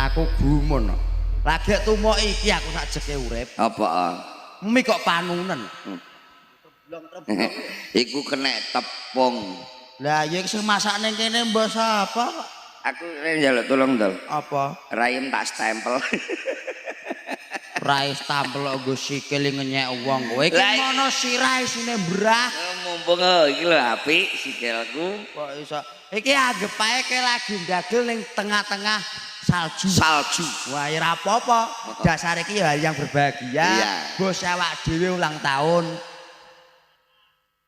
Aku gumun. Lagi tumok iki aku sak jeke urip. Apa? Mie kok panunen. Iku kena tepung. Lah ya sing masak ning kene mbok sapa kok? Aku njaluk tolong, Dol. Apa? Rayem tak stempel. Rai stempel kok nggo sikil ngenyek wong kowe. Iki mono sirah isine mbrah. Mumpung iki lho apik sikilku. Kok iso? Iki anggep ae kowe lagi ndagel ning tengah-tengah salju. Salju. Wah, ya ora apa-apa. Dasare iki ya hari yang berbahagia. Bos awak dhewe ulang tahun.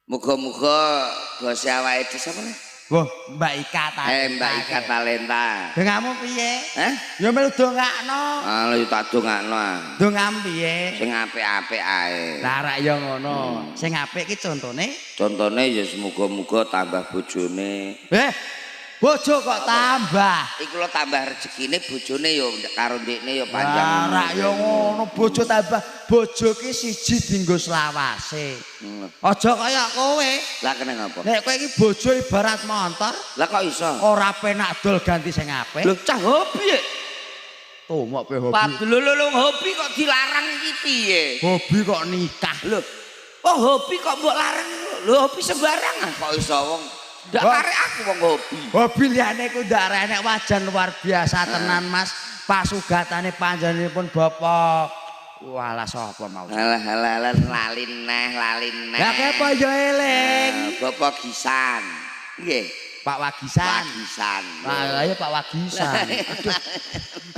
Muga-muga bos awake dhewe sapa nih? Wah, Mbak Ika Talenta. Mbak Ika Talenta. Dongamu piye? Hah? Ya melu dongakno. Ah, ya tak dongakno. Dongam piye? Sing apik-apik ae. Lah rak ya ngono. Sing apik iki contone? Contone ya semoga-moga tambah bojone. Bojo kok tambah? Iku lho tambah rezekine bojone ya karo ndekne ya panjang. Lah rak ya ngono, bojo tambah. Bojo ki siji dienggo selawase. Aja kaya kowe. Lah kena ngapa? Nek kowe iki bojo ibarat montor. Lah kok iso? Ora penak dol ganti sing apik. Lho cah hobi e. Tumok pe hobi. Lho lho hobi kok dilarang iki piye? Hobi kok nikah. Lho, oh hobi kok mbok larang? Lho hobi sembarangan kok iso wong. Ndak karek aku wong hobi. Hobi liyane ku ndak enek wajan luar biasa tenan Mas. Pasugatane panjenenganipun Bapak walah sapa mau. Alah alah alah lali neh lali neh. Lah kepo ya eling. Bapak Gisan. Nggih. Pak Wagisan. Wagisan. Lah ya Pak Wagisan. Aduh.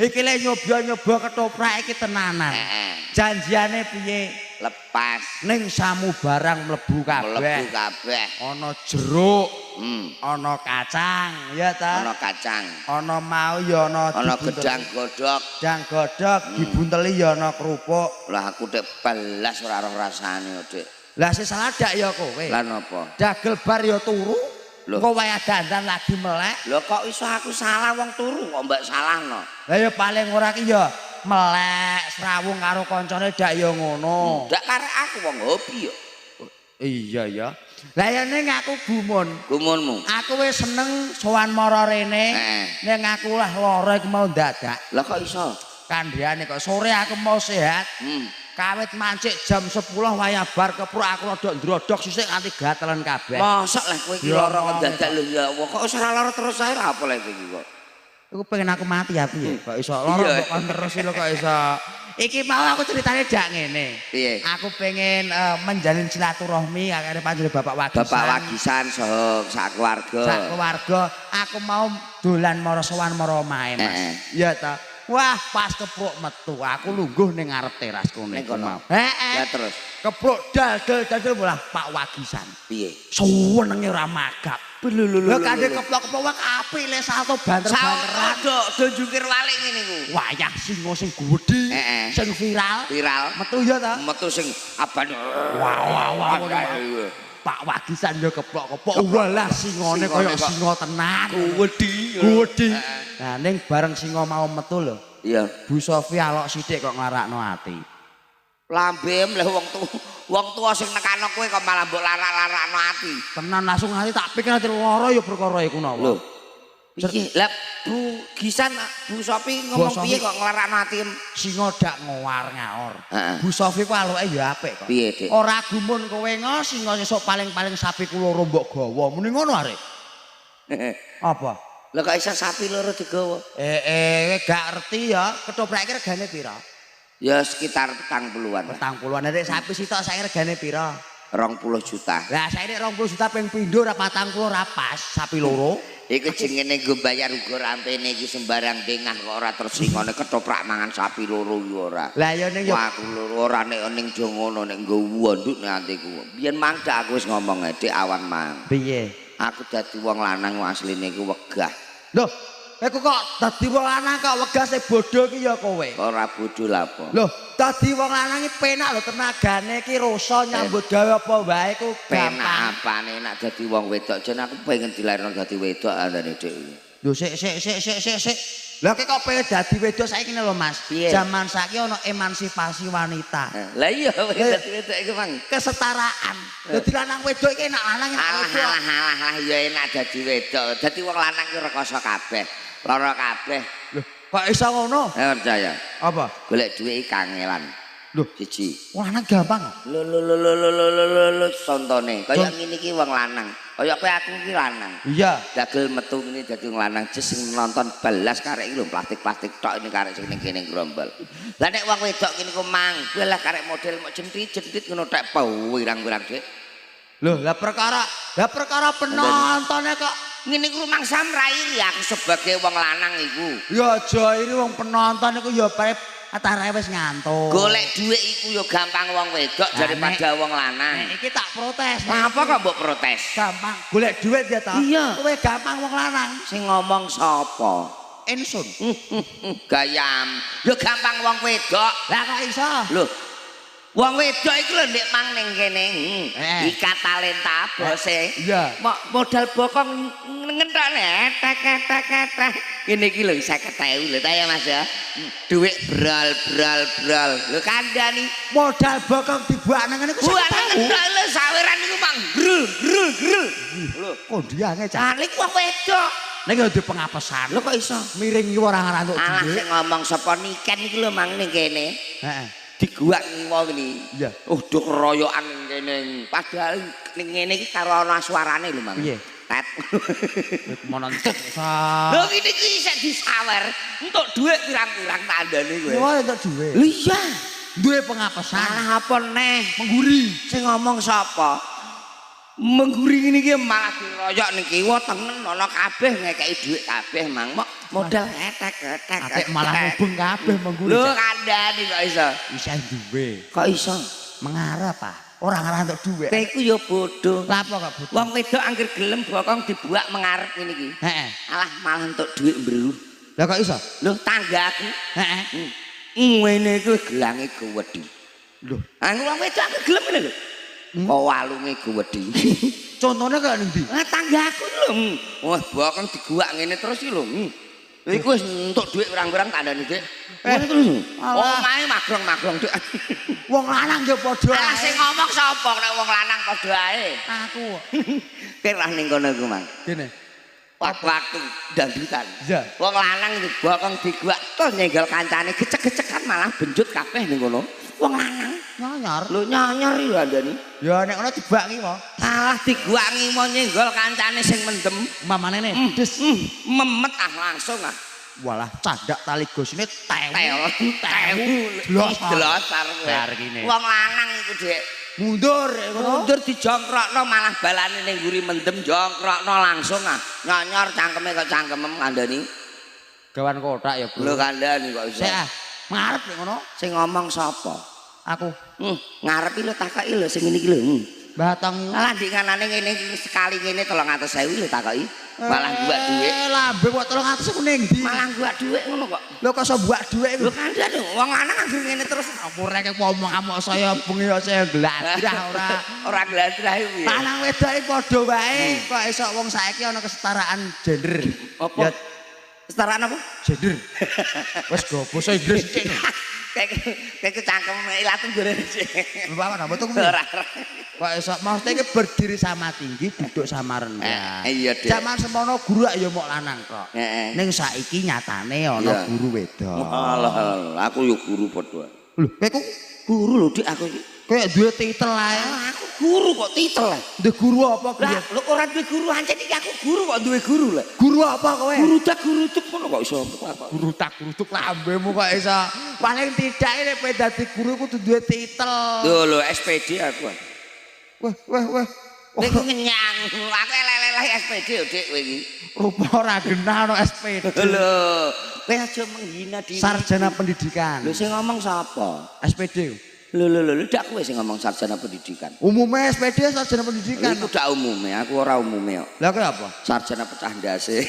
Iki lek nyoba-nyoba ketoprak iki tenanan. Janjiane piye? Lepas. Ning samubarang mlebu kabeh. Mlebu kabeh. Ana jeruk. Ana kacang, ya ta? Ana kacang. Ana mau ya ana gedang godhog. Gedang godhog dibunteli ya ana kerupuk. Lah aku tek belas ora roh rasane, Dik. Lah sing salah dak ya kowe. Lah napa? Dagel bar ya turu. Kok wayah dandan lagi melek. Lho kok iso aku salah wong turu kok mbak salahno? Lah ya paling ora ki ya melek srawung karo kancane dak ya ngono. Ndak karek aku wong hobi yo. Iya ya. Lah ya ning aku gumun. Gumunmu. Aku wis seneng sowan mara rene. Ning aku lah lara iku mau ndadak. Lah kok iso? Kandhane kok sore aku mau sehat. Kawit mancik jam 10 wayah bar kepruk aku rada ndrodog sisik nganti gatelen kabeh. Mosok lah kowe iki lara kok dadak lho ya Allah. Kok ora lara terus ae ra apa lha iki kok. Iku pengen aku mati ya piye? Kok iso lara kok terus lho kok iso. Iki mau aku ceritane dak ngene. Piye? Aku pengen menjalin silaturahmi karo panjenengan Bapak Wagisan. Bapak Wagisan saha sak keluarga. Sak keluarga. Aku mau dolan mara sowan mara omahe, Mas. Iya ta. Wah, pas kepruk metu aku lungguh ning ngarep teras kono iku mau. Heeh. Ya terus. Kepruk dal dal dal malah Pak Wagisan. Piye? Suwenenge ora magap. Lho lho lho. Lho kandhe keplok-keplok wak apik le salto banter-banteran. Salto do jungkir walik ngene iku. Wayah singa sing gedhi, sing viral. Viral. Metu ya ta? Metu sing aban. Wah wah wah. Pak Wagisan yo keplok-keplok. Walah singone kaya singa tenan. Gedhi. Gedhi. Lah ning bareng singa mau metu lho. Iya. Bu Sofi alok sithik kok nglarakno ati. Lambem lho wong tuwa sing nekano kowe kok malah mbok larak-larakno ati. Tenan langsung ati tak pikir ati lara ya perkara iku nawa. Lho. Piye? Lah Bu Gisan, Bu Sofi ngomong piye kok nglarakno ati? Singa dak ngowar-ngaor. Bu Sofi ku aloke ya apik kok. Piye, Dik? Ora gumun kowe ngo singa sesuk paling-paling sapi ku loro mbok gawa. Muni ngono arek. Apa? Lah kok iso sapi loro digawa? Gak ngerti ya, ketoprak iki regane pira? Ya sekitar 40-an. 40-an. Nek sapi sitok saiki regane pira? 20 juta. Lah saiki 20 juta ping pindho ora 40 ora pas sapi loro. Iku jenenge nggo bayar uga rampene iki sembarang dengah kok ora terus singone ketoprak mangan sapi loro iki ora. Lah ya ning ya aku loro ora nek ning jo ngono nek nggo wonduk nek atiku. Biyen mang dak aku wis ngomong Dik awan mang. Piye? Aku dadi wong lanang asline iku wegah. Lho, iku kok dadi wong lanang kok wegah sing bodho iki ya kowe. Ora bodho lha apa? Lho, dadi wong lanang iki penak lho tenagane iki rasa nyambut gawe apa wae iku gampang. Penak apane nek dadi wong wedok? Jen aku pengen dilairno dadi wedok andane Dik. Lho sik sik sik sik sik sik. Lah kok pengen dadi wedok saiki ngene lho Mas. Zaman saiki ana emansipasi wanita. Lah iya dadi wedok iku Mang. Kesetaraan. Dadi lanang wedok iki enak lanang enak wedok. Alah alah alah ya enak dadi wedok. Dadi wong lanang ki rekoso kabeh. Lara kabeh. Lho, kok iso ngono? Percaya. Apa? Golek dhuwit iki kangelan. Lho, siji. Wong lanang gampang. Lho lho lho lho lho lho lho contone. Kaya ngene iki wong lanang. Kaya kowe aku iki lanang. Iya. Dagel metu ngene dadi wong lanang jes sing nonton belas karek iki lho plastik-plastik tok ini karek sing ning kene grombol. Lah nek wong wedok ngene ku mang, lah karek model mok jentit-jentit ngono tek pirang-pirang dhuwit. Lho, lah perkara penontone kok ngene iku rumangsam ra iri aku sebagai wong lanang iku. Ya aja iri wong penonton iku ya atare wis ngantuk. Golek dhuwit iku ya gampang wong wedok daripada wong lanang. Nek iki tak protes. Apa kok mbok protes? Gampang golek dhuwit ya ta. Kowe gampang wong lanang. Sing ngomong sapa? Insun. Gayam. Ya gampang wong wedok. Lah kok iso? Lho. Wong wedok iku lho nek mang ning kene. Ikat talenta bose. Iya. Modal bokong ngenthokne tek tek tek. Ngene iki lho 50.000 lho ta ya Mas ya. Dhuwit bral bral bral. Lho kandhani modal bokong dibuak nang ngene iku 50.000. Lho saweran iku mang grul grul grul. Lho kondiange cah. Lah iku wong wedok. Nek yo di pengapesan. Lho kok iso? Miring iki ora ngantuk dhuwit. Alah sing ngomong sapa niken iki lho mang ning kene. Heeh. Diguak ngiwa ngene. Iya. Oh, do keroyokan ning kene. Padahal ning ngene iki karo ana suarane lho, Mang. Piye? Tet. Mono entek sa. Lho ngene iki isih disawer. Entuk dhuwit pirang-pirang tandane kowe. Wah, entuk dhuwit. Lho iya. Duwe pengapesan. Salah apa neh? Mengguri. Sing ngomong sapa? Mengguri ngene iki malah diroyok ning kiwa tengen ana kabeh ngekeki dhuwit kabeh, Mang. Mok modal etek-etek. Atik malah mubeng kabeh mengguri. Lho kandhani kok iso? Isih duwe. Kok iso? Mengarep ah. Ora ngarah entuk dhuwit. Kowe iku ya bodho. Lha apa kok bodho? Wong wedok angger gelem bokong dibuak mengarep ngene iki. Heeh. Alah malah entuk dhuwit mbru. Lah kok iso? Lho tanggaku. Heeh. Ngene iku gelange gewedhi. Lho, angger wong wedok angger gelem ngene lho. Kok walunge gewedhi. Contone kaya ning ndi? Lah tanggaku lho. Wah, bokong diguak ngene terus iki lho. Iku wis entuk dhuwit pirang-pirang tandane, Dik. Ngono terus. Omahe magrong-magrong, Dik. Wong lanang ya padha ae. Alah sing ngomong sapa nek wong lanang padha ae? Aku. Kowe lah ning kono iku, Mang. Kene. Waktu dangdutan. Iya. Wong lanang iku bokong diguak terus nyenggol kancane gecek-gecekan malah benjut kabeh ning kono. Wong lanang nyonyor. Lho nyonyor iki lho andani. Ya nek ngono dibuak ngiwa. Alah diguak ngiwa nyenggol kancane sing mendem. Mamane ne. Des. Memet ah langsung ah. Walah candak tali gosine tewu. Tewu. Dlosar kowe. Wong lanang iku, Dik. Mundur ngono. Mundur dijongkrokno malah balane ning mburi mendem jongkrokno langsung ah. Nyonyor cangkeme kok cangkemem kandhani. Gawan kothak ya, Bro. Lho kandhani kok iso. Sik ah. Ngarep nek ngono. Sing ngomong sapa? Aku. Ngarep iki lho takoki lho sing ngene iki lho. Batang. Alah ndik kanane ngene iki sekali ngene 300.000 lho takoki. Malah buak dhuwit. Lambe kok 300 iku ning ndi? Malah buak dhuwit ngono kok. Lho kok iso buak dhuwit iku? Lho kandhane wong lanang anggere ngene terus. Aku rek ngomong amok saya bengi saya gladrah ora. Ora gladrah iku piye? Lanang wedok iki padha wae. Kok iso wong saiki ana kesetaraan gender. Apa? Kesetaraan apa? Gender. Wis go basa Inggris sithik. Kayak cangkem ilatu goreng sih. Bapak nambah tuh ora. Kok iso maksudnya iki berdiri sama tinggi, duduk sama rendah. Iya, Dik. Zaman semono guru ya mok lanang kok. Ning saiki nyatane ana guru wedok. Alah, aku yo guru padha. Lho, kowe ku guru lho, Dik, aku iki. Kayak duwe titel ae. Aku guru kok titel ae. Duwe guru apa kowe? Lah, lho ora duwe guru ancen iki aku guru kok duwe guru lho. Guru apa kowe? Guru tak guru tuk ngono kok iso. Guru tak guru tuk lambemu kok iso. Paling tidak nek kowe dadi guru kudu duwe titel. Lho lho SPD aku. Wah wah wah. Kowe ku ngenyang. Aku elek-elek SPD yo Dik kowe iki. Rupa ora genah ono SPD. Lho, kowe aja menghina diri. Sarjana pendidikan. Lho sing ngomong sapa? SPD. Lho lho lho, ndak kowe sing ngomong sarjana pendidikan. Umume SPD sarjana pendidikan. Iku ndak umume, aku ora umume kok. Lah kowe apa? Sarjana pecah ndase.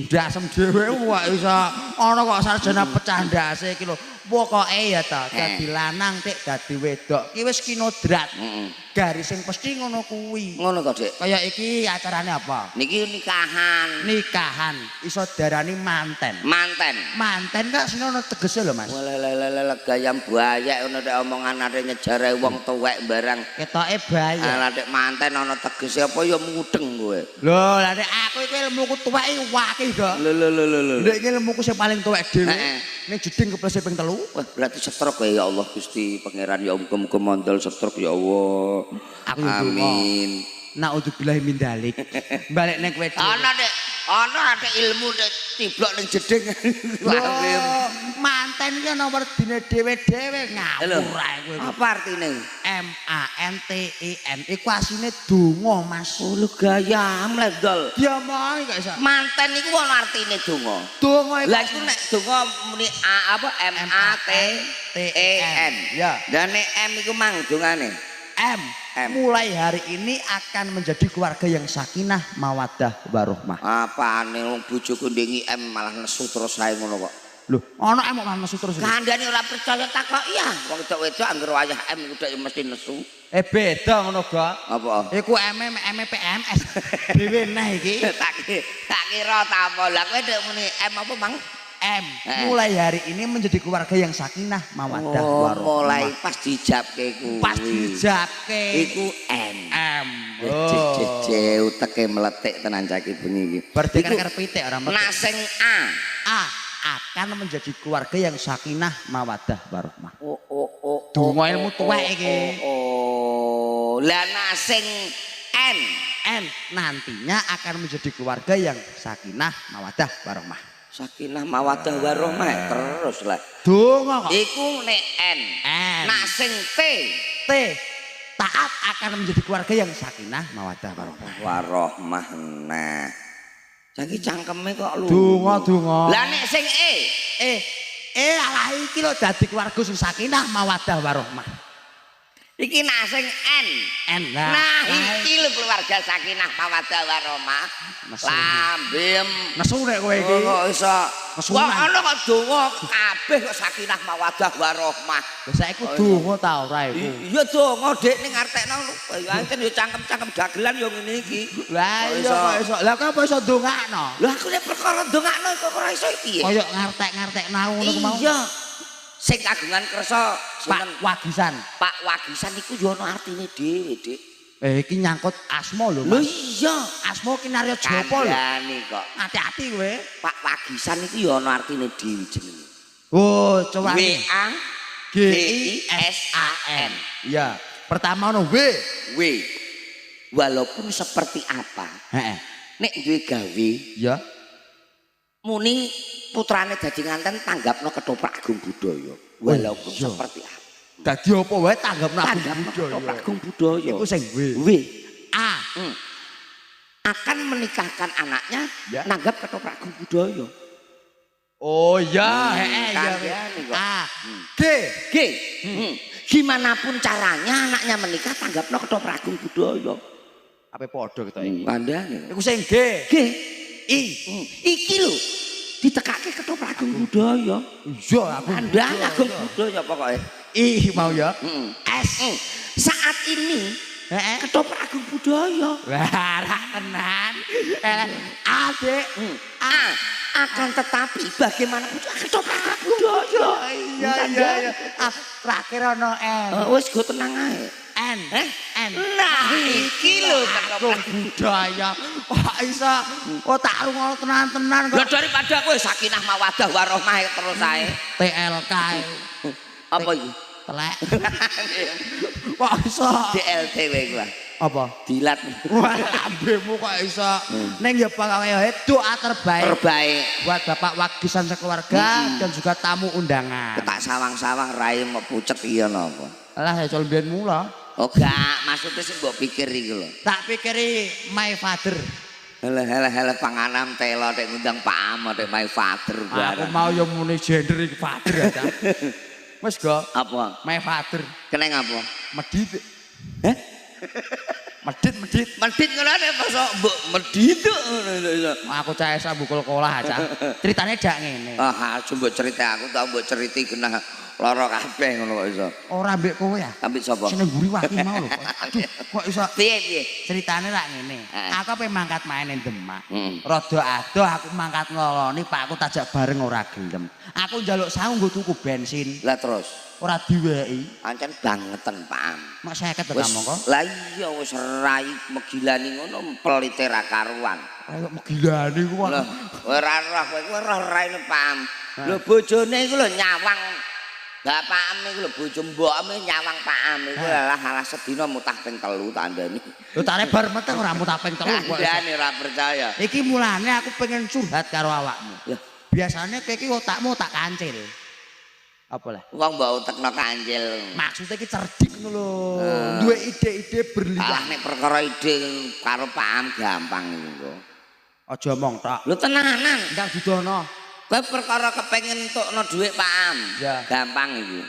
Ndasem dhewe kok iso ana kok sarjana pecah ndase iki lho. Pokoke ya ta, dadi lanang tik dadi wedok ki wis kinodrat. Heeh. Garis sing pasti ngono kuwi. Ngono to, Dik? Kaya iki acarane apa? Niki nikahan. Nikahan iso darani manten. Manten. Manten kak sing ono tegese lho, Mas. Walah gayam bayek ngono nek omongan arep nyejare wong tuwek barang. Ketoke bayek. Lah nek manten ana tegese apa ya mudeng kowe. Lho, lah nek aku iku ilmuku tuwek iki wakih, Dok. Lho lho lho lho. Nek iki ilmuku sing paling tuwek dhewe. Heeh. Ning jeding keplese ping 3. Wah, berarti stroke ya Allah Gusti Pangeran ya muga-muga mondol stroke ya Allah. Aku yo ndonga. Amin. Naudzubillahi min dzalik. Balik ning kowe dhewe. Ana nek ana nek ilmu nek tiblok ning jeding. Lho, manten iki ana werdine dhewe-dhewe ngawur ae kowe. Apa artine? M A N T E N iku asine donga, Mas. Oh, lho gayam lendol. Diomongi kok iso. Manten iku ana artine donga. Donga iku. Lah iku nek donga muni A apa M A T T E N. Ya. Lah nek M iku mang dongane. M. Mulai hari ini akan menjadi keluarga yang sakinah, mawaddah, warohmah. Apane wong bojoku ndengi M malah nesu terus ae ngono kok. Lho, ana M kok malah nesu terus. Kandhane ora percaya takok iya. Wong wedok-wedok anggere wayah M iku dek mesti nesu. Eh beda ngono, Gak. Apa? Iku M M PMS. Dhewe neh iki. Tak kira ta apa. Lah kowe dek muni M apa, Mang? M. Mulai hari ini menjadi keluarga yang sakinah, mawaddah, warohmah. Mulai pas dijabke kuwi. Pas dijabke. Iku M. M. Oh. C uteke meletik tenan caki bengi iki. Berarti kan karep pitik ora meletik. Nah sing A. A akan menjadi keluarga yang sakinah, mawaddah, warohmah. Oh oh oh. Donga ilmu tuwek iki. Oh. Lah nah sing N. N nantinya akan menjadi keluarga yang sakinah, mawaddah, warohmah. Sakinah mawaddah warohmah terus lah. Donga kok. Iku nek N. Nak sing T. T taat akan menjadi keluarga yang sakinah mawaddah warohmah. Warohmah nah. Saiki cangkeme kok lu. Donga donga. Lah nek sing E. E. E alah iki lho dadi keluarga sing sakinah mawaddah warohmah. Iki nak sing N. N. Nah iki lho keluarga sakinah mawaddah warohmah. Lambem. Nesu nek kowe iki. Kok iso. Wah ana kok donga kabeh kok sakinah mawaddah warohmah. Lah saiki donga ta ora iku? Iya donga Dik ning ngartekno ya ancen ya cangkem-cangkem dagelan ya ngene iki. Lah iya kok iso. Lah kok apa iso ndongakno? Lah aku nek perkara ndongakno kok ora iso piye? Kaya ngartek-ngartekno aku ngono ku mau. Iya. Sing kagungan kersa Pak Wagisan. Pak Wagisan iku ya ana artine dhewe, Dik. Iki nyangkut asma lho, Mas. Lho iya, asma kinarya japa lho. Kandhane kok. Hati-hati kowe. Pak Wagisan iku ya ana artine dhewe jenenge. Oh, coba. W A G I S A N. Iya. Pertama ono W. W. Walaupun seperti apa. Heeh. Nek duwe gawe, ya. Muni putrane dadi nganten tanggapno ketoprak agung budaya. Walaupun seperti apa. Dadi apa wae tanggapno agung budaya. Ketoprak agung budaya. Iku sing W. W. A. Akan menikahkan anaknya ya. Nanggap ketoprak agung budaya. Oh iya, heeh iya. A. G. G. Gimana pun caranya anaknya menikah tanggapno ketoprak agung budaya. Ape padha ketok iki. Kandhane. Iku sing G. G. I. Iki lho ditekake ketoprak agung budaya. Iya, aku kandhane agung budaya pokoke. I mau ya. S. Saat ini ketoprak agung budaya. Wah, ra tenan. A D A. Akan tetapi bagaimanapun ketoprak agung budaya. Iya iya iya. Terakhir ono N. Wis go tenang ae. N. N. Nah iki lho ketoprak budaya. Kok iso oh tak rungono tenan-tenan kok. Lah daripada kowe sakinah mawaddah warohmah terus ae. TLK. Apa iki? Telek. Kok iso? DLT kowe iku. Apa? Dilat. Wah, lambemu kok iso. Ning ya pokoke doa terbaik. Terbaik buat Bapak Wagisan sekeluarga dan juga tamu undangan. Tak sawang-sawang rai mau pucet iya napa? Alah ya col mbiyen mula. Oh gak, maksudnya sing mbok pikir iku lho. Tak pikiri my father. Halah halah halah panganam telo nek ngundang Pak Am nek my father barang. Aku mau ya muni gender iki father aja. Wis go. Apa? My father. Kena ngapa? Medhit. Heh? Medit-medit. Medit ngono nek mosok mbok medit ngono iso. Aku cah esa bukul kolah cah. Ceritane dak ngene. Ah, aja mbok cerita aku tak mbok ceriti genah lara kabeh ngono kok iso. Ora mbek kowe ya? Ambek sapa? Sing mburi waki mau lho. Aduh, kok iso piye-piye? Ceritane rak ngene. Aku ape mangkat main ning Demak. Rada adoh aku mangkat ngeloni pakku tajak bareng ora gelem. Aku njaluk sangu nggo tuku bensin. Lah terus ora diwehi. Ancen bangeten, Pak. Mak 50 to kamangka. Lah iya wis rai megilani ngono pelite ra karuan. Kaya megilani ku. Lah ora roh kowe kuwi roh raine, Pak. Lho bojone iku lho nyawang bapakmu iku lho bojo mbokmu nyawang pakmu iku lah alah sedina mutah ping 3 tandane. Lho tare bar meteng ora mutah ping 3 kok. Tandane ora percaya. Iki mulane aku pengen curhat karo awakmu. Lah biasane kowe iki otakmu otak kancil. Apa lah? Wong mbok utekno kancil. Maksudnya iki cerdik ngono lho. Duwe ide-ide berlian. Alah nek perkara ide karo paham gampang iku kok. Aja omong tok. Lho tenanan. Ndang dudono. Kowe perkara kepengin entukno dhuwit Pak Am. Ya. Gampang iku.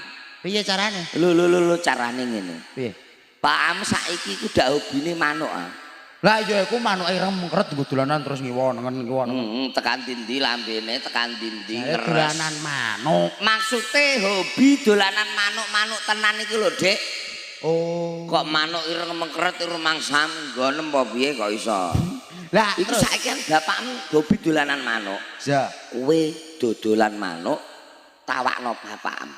Piye carane? Lho lho lho carane ngene. Piye? Pak Am saiki iku dak hobine manuk ah. Lah iya iku manuke ireng mengkeret nggo dolanan terus ngiwo nengen ngiwo nengen. Tekan dindi lambene, tekan dindi ngeres. Dolanan manuk. Maksude hobi dolanan manuk-manuk tenan iku lho, Dik. Oh. Kok manuk ireng mengkeret rumangsam nggonem apa piye kok iso? Lah iku saiki kan bapakmu hobi dolanan manuk. Ya. Kowe dodolan manuk tawakno bapakmu.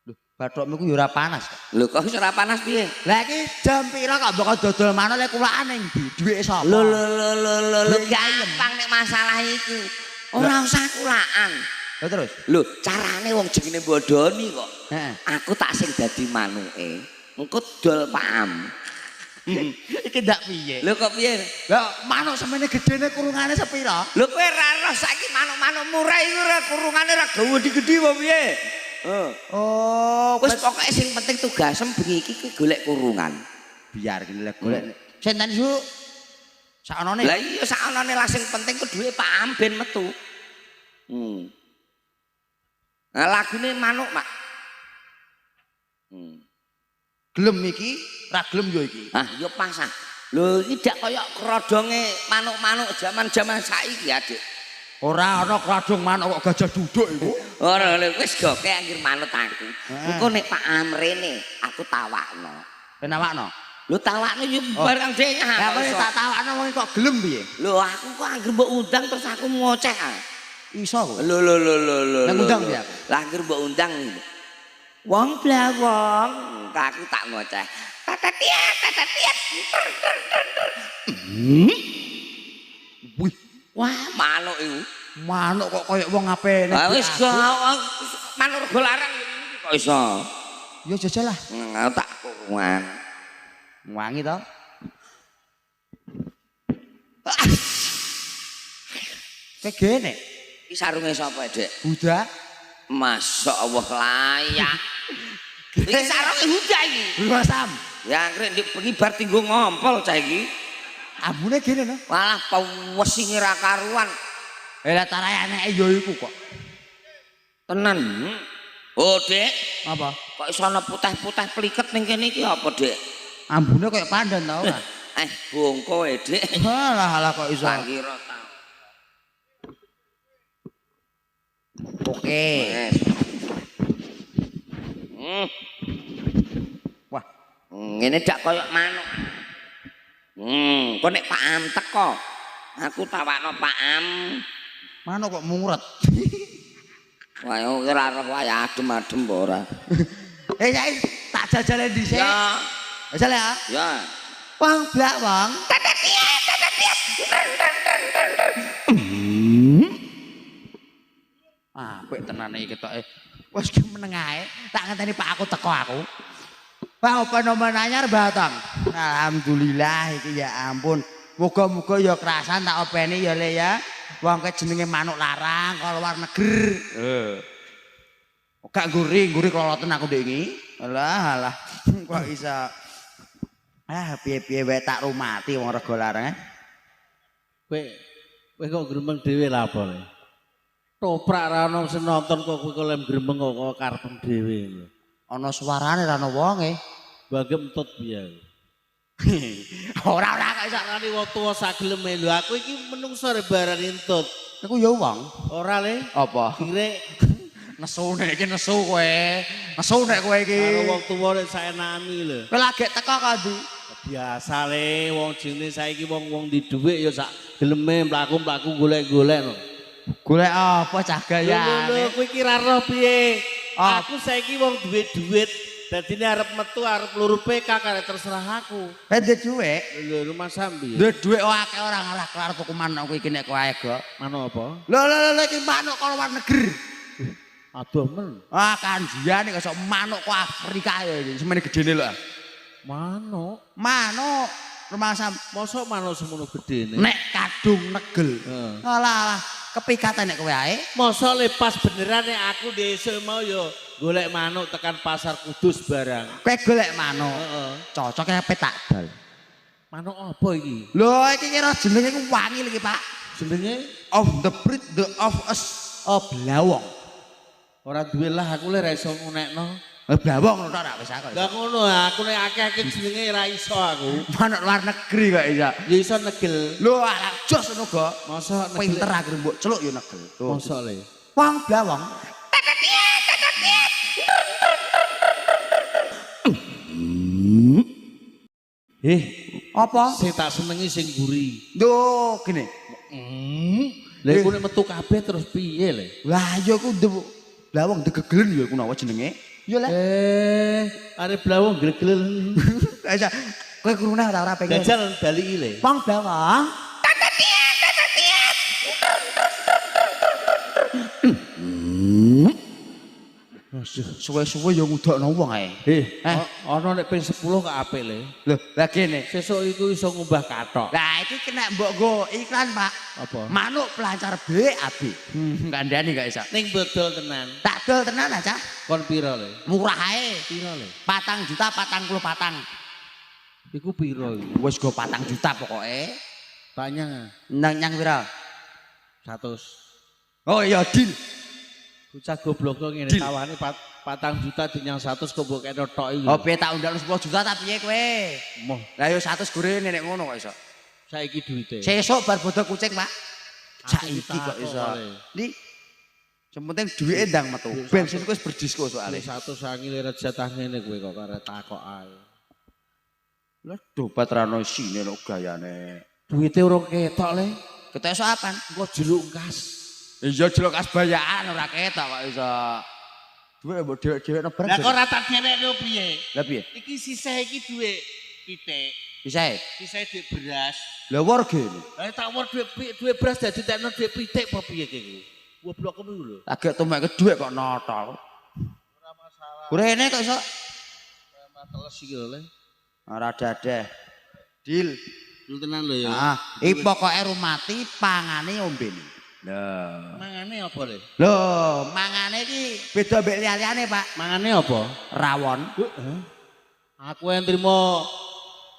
Lho, bathokmu iku ya ora panas kok. Lho kok iso ora panas piye? Lah iki jam pira kok mbok dodol manuk lek kulakan ning ndi? Dhuwite sapa? Lho lho lho lho lho gampang nek masalah iku. Ora usah kulakan. Lah terus? Lho, carane wong jenenge bodoni kok. Heeh. Aku tak sing dadi manuke. Engko dol Pakam. Iki ndak piye? Lho kok piye? Lah manuk semene gedene kurungane sepira? Lho kowe ora roh saiki manuk-manuk murah iku ora kurungane ora gedhi-gedhi apa piye? Heeh. Oh, wis pokoke sing penting tugasem bengi iki kowe golek kurungan. Biar kene lek golek. Senten su. Sakonone. Lah iya sakonone lah sing penting ku duwe Pak Am ben metu. Nah lagune manuk, Pak. Gelem iki, ra gelem ya iki. Ah, ya pas ah. Lho iki dak kaya krodonge manuk-manuk jaman-jaman saiki, Adik. Ora ana krodong manuk kok gajah duduk iku. Ora lho wis goke anggir manut aku. Engko nek Pak Am rene, aku tawakno. Penawakno? Lho tawakno yo barang dhewe. Lah kok tak tawakno wong kok gelem piye? Lho aku kok anggir mbok undang terus aku ngoceh ah. Iso kok. Lho lho lho lho. Lah ngundang piye aku? Lah anggir mbok undang iki. Wong blawong, aku tak ngoceh. Tatatiat, tatatiat. Wih, wah manuk iku. Manuk kok koyo wong apene. Ah wis manuk rego larang iki kok iso. Ya jajal lah. Tak kurungan. Wangi to. Kegene. Iki sarunge sapa, Dik? Budak. Masya Allah layak. Iki sarunge huda iki. Lho Sam. Ya angrek ndek bengi bar tinggo ngompol cah iki. Ambune gene no. Walah pewesinge ra karuan. Eh lah tarae anake ya iku kok. Tenan. Oh, Dik. Apa? Kok iso ana putih-putih pliket ning kene iki apa, Dik? Ambune koyo pandan ta ora? Bongko e, Dik. Halah halah kok iso. Tak kira ta. Oke. Wah, ngene dak koyo manuk. Kok nek Pak Am teko, aku tawakno Pak Am. Manuk kok mungret. Wah, ora roh wae adem-adem apa ora. Saiki tak jajale dhisik. Ya. Jajal ya. Ya. Wong blak wong. Tatatiat, tatatiat. Apik tenane iki ketoke. Wis ki meneng ae, tak ngenteni Pak aku teko aku. Wah, fenomena anyar Batang. Alhamdulillah iki ya ampun. Muga-muga ya kerasan tak openi ya Le ya. Wong ke jenenge manuk larang kok luar negeri. Heeh. Gak ngguri-ngguri kloloten aku ndek iki. Alah alah. Kok iso. Ah piye-piye wae tak rumati wong rego larang. Kowe kok gremeng dhewe lha apa le? Toprak ra ono sing nonton kok kowe lem gremeng kok karepem dhewe lho. Ana suarane ra ono wonge. Bagi entut piye. Ora ora kok iso. Arani wong tuwa sageleme lho aku iki menungso rebaran entut. Iku ya wong. Ora le. Apa? Kirek Nesu nek iki nesu kowe. Nesu nek kowe iki. karo wong tuwa nek saenami lho. Kowe lagi teko kok ndi? Biasa le wong jenenge saiki wong-wong di dhuwit ya sak geleme mlaku-mlaku golek-golek lho. Golek apa cah Lho gayane? kowe iki ra roh piye? Ah. Aku saiki wong duwe dhuwit. Dadine arep metu arep luru PK karek terserah aku. Kowe duwe dhuwit? Lho rumah sambi. Duwe dhuwit akeh ora ngalah kelar tuku manuk kowe iki nek kowe ae, Gok. Manuk apa? Lho lho lho iki manuk kok luar negeri. Aduh men. Ah kanjiane kok sok manuk kok Afrika ya iki. Semene gedene lho. Manuk. Manuk rumah sam Mosok manuk semono gedene. nek kadung negel. Heeh. Alah alah kepikatan nek kowe ae. Mosok le pas beneran nek aku desa mau ya golek manuk tekan pasar Kudus barang. Kowe golek manuk. Heeh. Cocoke ape tak dol. Manuk apa iki? Lho iki kira jenenge iku wangi iki, Pak. Jenenge Of the breed the of us oh blawong. ora duwe lah aku le ra iso ngunekno. Blawong ngono tok ra wis aku. Lah ngono aku nek akeh-akeh jenenge ra iso aku. Manuk luar negeri kok iso. Ya iso negel. Lho alah jos ngono, Gok. Mosok negel. Pinter aku mbok celuk yo negel. Mosok le. Wong blawong. Eh, Apa? sing tak senengi sing mburi. Lho gini. Lah iku nek metu kabeh terus piye le? Lah ya iku blawong degegelen ya iku nawa jenenge. Ya lah. Eh, arep blawong glegel. Lah iso. Kowe krungu ora ora pengen. Jajal baliki le. Wong blawong. Suwe-suwe ya ngudokno wong ae. Eh, ana nek ping 10 kok apik le. Lho, lah kene. Sesuk iku iso ngumbah kathok. Lah iki kena mbok nggo iklan, Pak. Apa? Manuk pelancar BAB. Kandhani gak iso. Ning bodol tenan. Tak dol tenan ah, Cah. Kon pira le? Murah ae. Pira le? 4 juta 44. Iku pira iku? Wis go 4 juta pokoke. Tanya Nang nyang pira? 100. Oh iya, deal. Bocah goblok kok ngene Deal. tawane 4 juta dinyang 100 kok mbok kena tok iku. Oh, piye tak undang 10 juta ta piye kowe? Moh, Lah yo 100 gorene nek ngono kok iso. saiki duwite. Sesuk bar bodho kucing, Pak. Aku Saiki kok iso. takok, Li. Sing penting duwike ndang metu. Duit Bensin wis berdisko soalé. 100 angile ra jatah ngene kowe kok karep takok ae. Lah dobat ra ono isine lho gayane. Duwite urung ketok le. Ketok iso apaan? Engko jeluk kas. Iya jeluk kas bayaan ora ketok kok iso. Duwe mbok dhewek-dhewekno bareng. Lah kok ora tak dhewekno piye? Lah piye? Iki sisih iki dhuwit pitik, Bisa. sisih dhuwit beras. Lah war gene. Lah tak war dhuwit beras dadi tekno dhuwit pitik apa piye iki? Goblok kowe lho. Lagi tumekke dhuwit kok notol. Ora masalah. Kurene kok iso Ora teles iki lho le. ora dadeh. Deal. Dul tenan lho ya. Ah, iki pokoke rumati pangane ombene. Lho. Mangane apa le? Lho, mangane iki beda mbek liya-liyane, Pak. Mangane apa? Rawon. Heeh. Aku yang trimo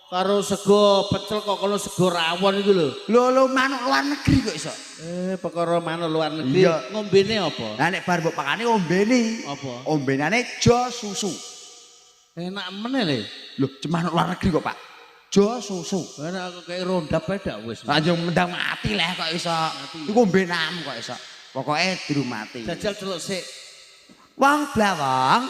karo sego pecel kok kono sego rawon iku lho. Lho, lho manuk luar negeri kok iso. Eh, perkara manuk luar negeri. Iya. Ngombene apa? Lah nek bar mbok pakane ombene. Apa? Ombenane jo susu. Enak meneh le. Lho, manuk luar negeri kok, Pak. Jo susu. Enak aku kayak rondap ae dak wis. Lah yo mendang mati leh kok iso. Iku ombenam kok iso. Pokoke dirumati. Jajal celuk sik. Wong blawong.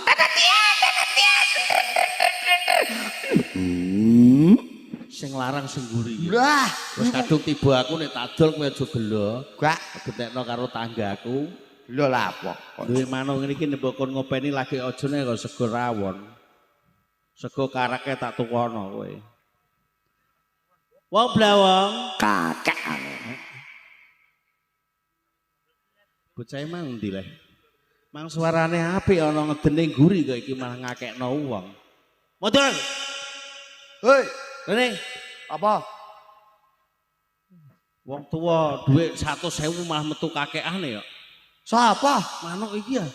Sing larang sing mburi iki. Lah, Wis kadung tiba aku nek tak dol kowe aja gelo. gak Getekno karo tanggaku. lho lah apa? Duwe manuk ngene iki nek kon ngopeni lagi aja nek kok sego rawon. Sego karake tak tukono kowe. Wong blawong, Kakek. bocah emang endi leh? Mang suarane apik ana ngedene ngguri kok iki malah ngakekno wong. Modal. Hei, Rene, apa? wong tuwa dhuwit 100.000 malah metu kakekane ya. Sapa? Manuk iki ya.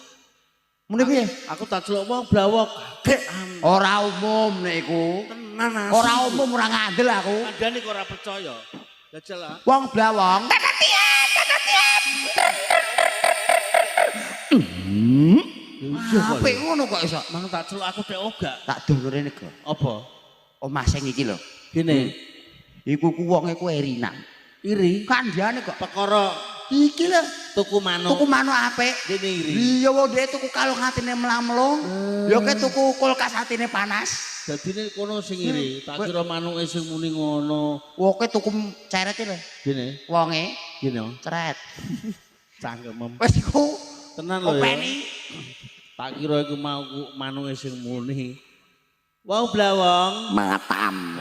Muni piye? Aku tak celuk wong blawong kakekan. Ora umum nek iku. Tenan asli. Ora umum ora ngandel aku. Kandhane kok ora percaya. Jajal ah. Wong blawong. Iya kok. Apik ngono kok iso. Mang tak celuk aku tek ogak. Tak dol rene go. Apa? Omah sing iki lho. Gini, Iku ku wonge ku erinan. Iri. Kandhane kok. Perkara iki lho tuku manuk. Tuku manuk apik. Dene iri. Iya wong dhek tuku kalung atine mlamlung. Ya ke tuku kulkas atine panas. Dadine kono sing iri, tak kira manuke sing muni ngono. Woke tuku ceret lho. Gini, Wonge gini. Ceret. Cangkemem. Wis iku tenan lho ya. Openi. Tak kira iku mau manuke sing muni. Wong blawong matam.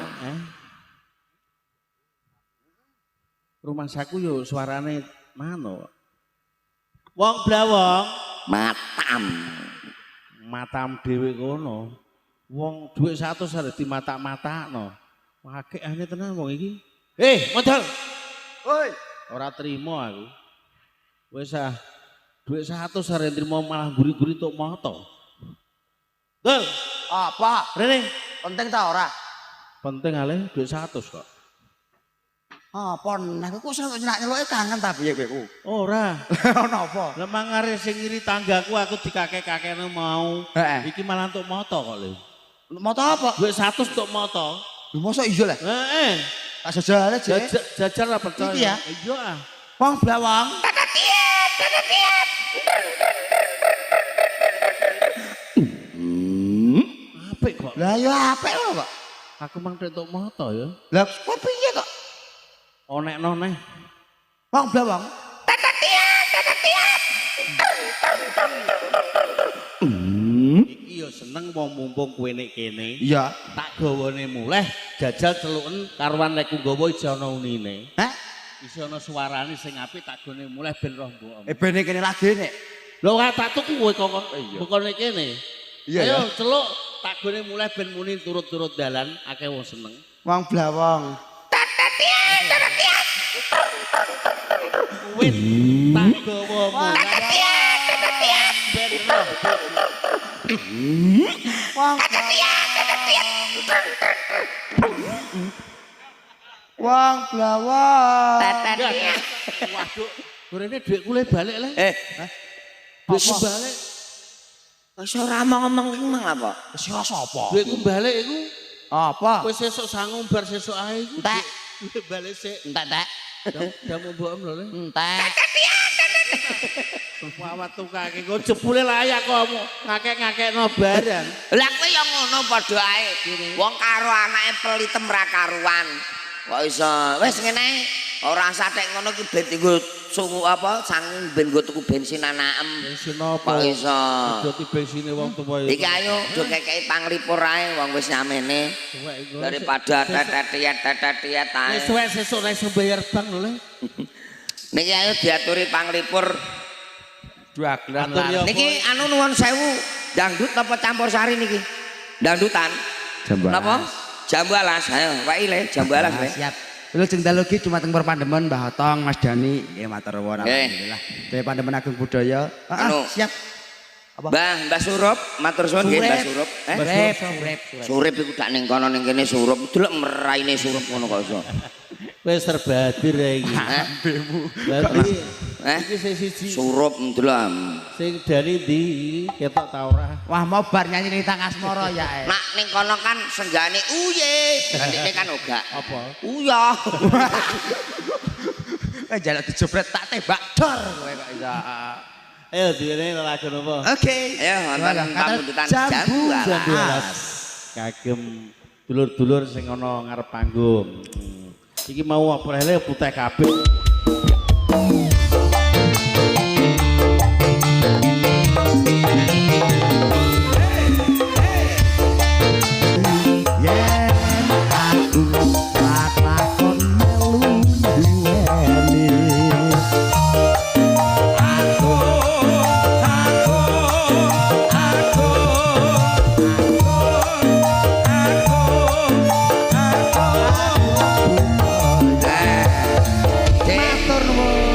Rumah saku yo suarane manuk. Wong blawong matam. Matam dhewe kono. Wong dhuwit 100 arep dimatak-matakno. Akeh ane tenan wong iki. Modal. Woi, ora trimo aku. Wis ah, dhuwit 100 arep trimo malah guri-guri tok moto. Dul. Apa? Rene, penting ta ora? Penting ale dhuwit 100 kok. Apa neh kok seneng nyeluke kangen ta piye kowe ku? Ora. Ono apa? Lah mangare sing ngiri tanggaku aku dikakek-kakekno mau. Iki malah entuk moto kok lho. Moto apa? Dhuwit 100 entuk moto. Lho mosok iya lah. Heeh. Tak jajal aja. Jajal lah percaya. Iki ya? Iya ah. Wong blawong. Tatatiet, tatatiet. Apik kok. Lah ya apik lho kok. Aku mang entuk moto ya. Lah kok piye kok? Onekno neh. Wong blawong. Tatatiet, tatatiet. Iki ya seneng wong mumpung kowe nek kene. Iya. Tak gawane muleh jajal celuken karuan lek ku nggawa ija ana unine. Hah? Isi ana suarane sing apik tak gone muleh ben roh mbok. Bene kene lagi nek. Lho ora tak tuku kowe kok. Bukan nek kene. Iya. Ayo celuk tak gone muleh ben muni turut-turut dalan akeh wong seneng. Wong blawong. Tatatiet, tatatiet. Wit tak gawa muleh. Tatatiet, tatatiet. Ben roh. Wong tatatiet, tatatiet. Wong blawong. Tatatiet. Waduh, gorene dhuwitku le balik le. Dhuwitku balik. Wis ora ngomong iki mang apa? Wis ora sapa? Dhuwitku balik iku. Apa? Wis sesuk sangu bar sesuk ae iku. Entek. Dhuwit balik sik. Entek, entek. Jamu mbokem lho le. Entek. Tatatiet, tatatiet. Wawat tukake kok jebule layak kok ngakek-ngakekno barang. Lah kowe ya ngono padha ae. Wong karo anake pelitem ra karuan. Kok iso wis ngene ae. Ora usah tek ngono ki ben dienggo sungu apa sangu ben nggo tuku bensin anakem. Bensin apa? Kok iso. Dadi bensine wong tuwa ya. Iki ayo do kekeki panglipur ae wong wis nyamene. Daripada tetetiet tetetiet ae. Wis suwek sesuk ora iso bayar bank lho le. Niki ayo diaturi panglipur. Dua gelas. Niki anu nuwun sewu, dangdut apa campur sari niki? Dangdutan. Jambu alas. Napa? Jambu alas. Ayo, wae le, jambu alas le. Siap. Wilujeng dalu iki dumateng perpandemen Mbah Otong, Mas Dani. Nggih matur nuwun alhamdulillah. Dhewe Pandemen Agung Budaya. Anu. Siap. Apa? Mbah Surup, matur suwun nggih Mbah Surup. Surip, surip, surip iku dak ning kono ning kene surup. Delok meraine surup ngono kok iso. Wis serba hadir iki. Ambemu. Berarti iki sing siji surup ndelok. Sing dari ndi ketok ta ora? Wah, mau bar nyanyi ning Tang Asmara ya. Nak ning kono kan senggane uye. Ndekne kan ora. Apa? Uya. Eh jaluk dijebret tak tembak dor kowe kok iso. Ayo diwene lagu napa? Oke. Ayo wonten pamundutan jambu alas. Kagem dulur-dulur sing ana ngarep panggung. Iki mau apa lele putih kabeh. Yen aku lakon melu duweni. Aku aku aku aku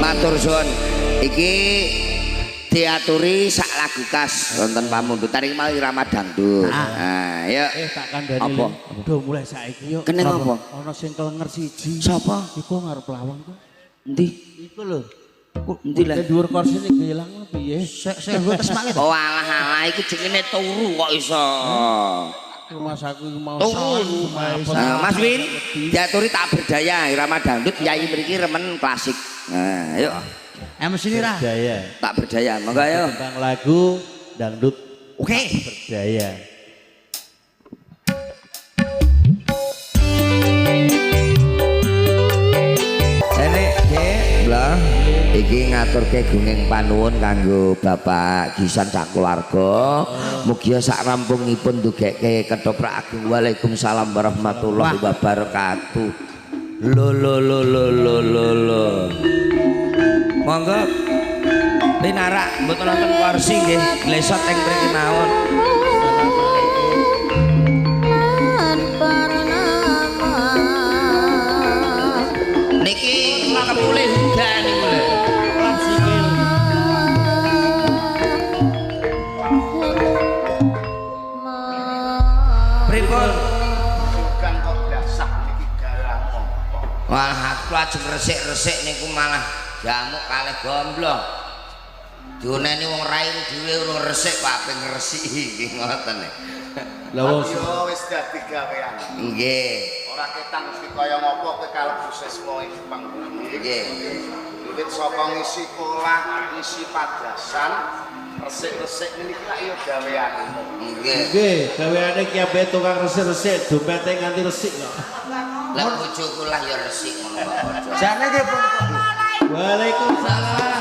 Matur suwun. Iki diaturi sak lagu khas wonten pamundutan iki mau irama dangdut. Nah, yuk. Tak kandhani. Apa? Do mulai saiki yuk. Keneng apa? Ana sing kelenger siji. Sapa? Iku ngarep lawang kok. Endi? Iku lho. Endi lah? Dhuwur korsine ilang piye? Sik sik nggo tesmake. Oh alah alah iki jenenge turu kok iso. Mas aku iku mau Tunggu. Nah, Mas Win, diaturi tak berdaya irama dangdut yai mriki remen klasik. Nah, ayo MC ini ra. Berdaya. tak berdaya. Monggo ayo. Tentang lagu dangdut Oke. berdaya. Enek, Dik, lah. Iki ngaturke gunging panuwun kanggo Bapak Gisan sak keluarga. Mugia sak rampungipun ndugeke ketoprak agung. Waalaikumsalam warahmatullahi wabarakatuh. Lo lo lo lo lo lo lo. Monggo pinarak mboten wonten kursi nggih, glesot teng mriki mawon. Niki kepulih huda niku lho. Pripun? Bukan kok dasah niki galang apa. Wah, aku ajeng resik-resik niku malah jamuk kalih gombloh. Diuneni wong raiku dhewe urung resik kok ape ngresiki iki ngoten. Lah wong Yo wis dadi gawean. Nggih. Ora ketang mesti kaya ngopo kowe kalebu siswa ing Pengging. Nggih. Wiwit saka ngisi kolah, ngisi padasan, resik-resik ngene iki lak yo gaweanmu. Nggih. Nggih, gaweane ki ape tukang resik-resik, dompete nganti resik kok. Lah bojoku lah ya resik ngono kok padha. Jane nggih pun. Waalaikumsalam.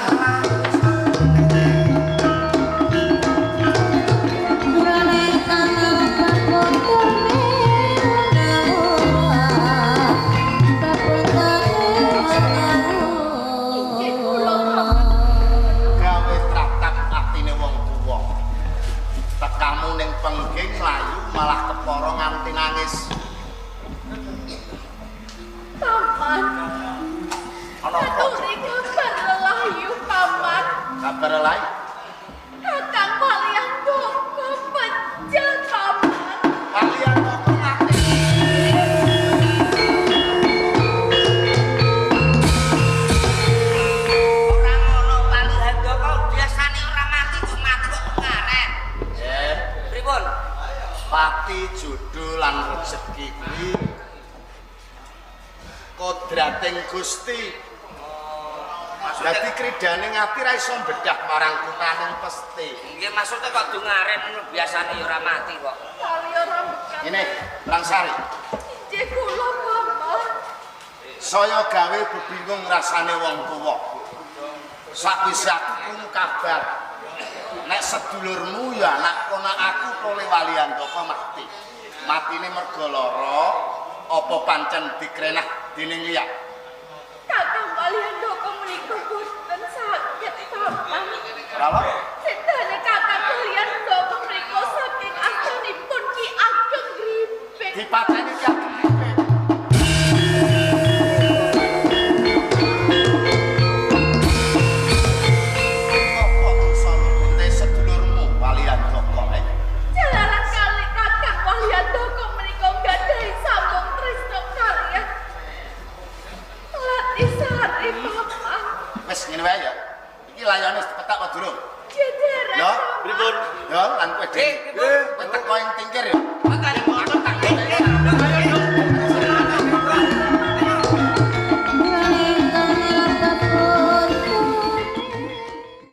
Gawe tratap atine wong tuwa. Tekamu ning Pengging mlayu malah kepara nganti nangis. Paman, Ana apa? aturi kabar lelayu paman. Kabar lain? Kakang Waliandaka pecah paman. Kalian kok mati. Ora ngono Waliandaka biasane ora mati kok mati kok kemaren. Yen Pripun? pati judul lan rezeki kuwi kodrating Gusti. Dadi kridane ngati ra iso bedah marang kutaning pesti. Nggih maksudnya kok dungaren ngono biasane ya ora mati kok. Kali ora bekat. Ngene, Rangsari, Injih kula paman. saya gawe bebingung rasane wong tuwa. Sakwise aku krungu kabar nek sedulurmu ya anak ponak aku tole Waliandaka mati. Matine mergo lara apa pancen dikrenah dening liya? Kakang Waliandaka menika boten saged paman. Ora lara. Sedane Kakang Waliandaka menika saking astanipun Ki Ageng Gribek. Dipateni Ki Ageng Gribek. Apa dosa lupute sedulurmu Waliandaka? Jalaran kali Kakang Waliandaka menika nggadahi sambung tresna kaliyan Latisari paman. Wis ngene wae ya. Iki layone wis dipetak apa durung? Jederek Ya, paman. pripun? Ya, lan kowe dhewe. Kowe teko ing tingkir ya.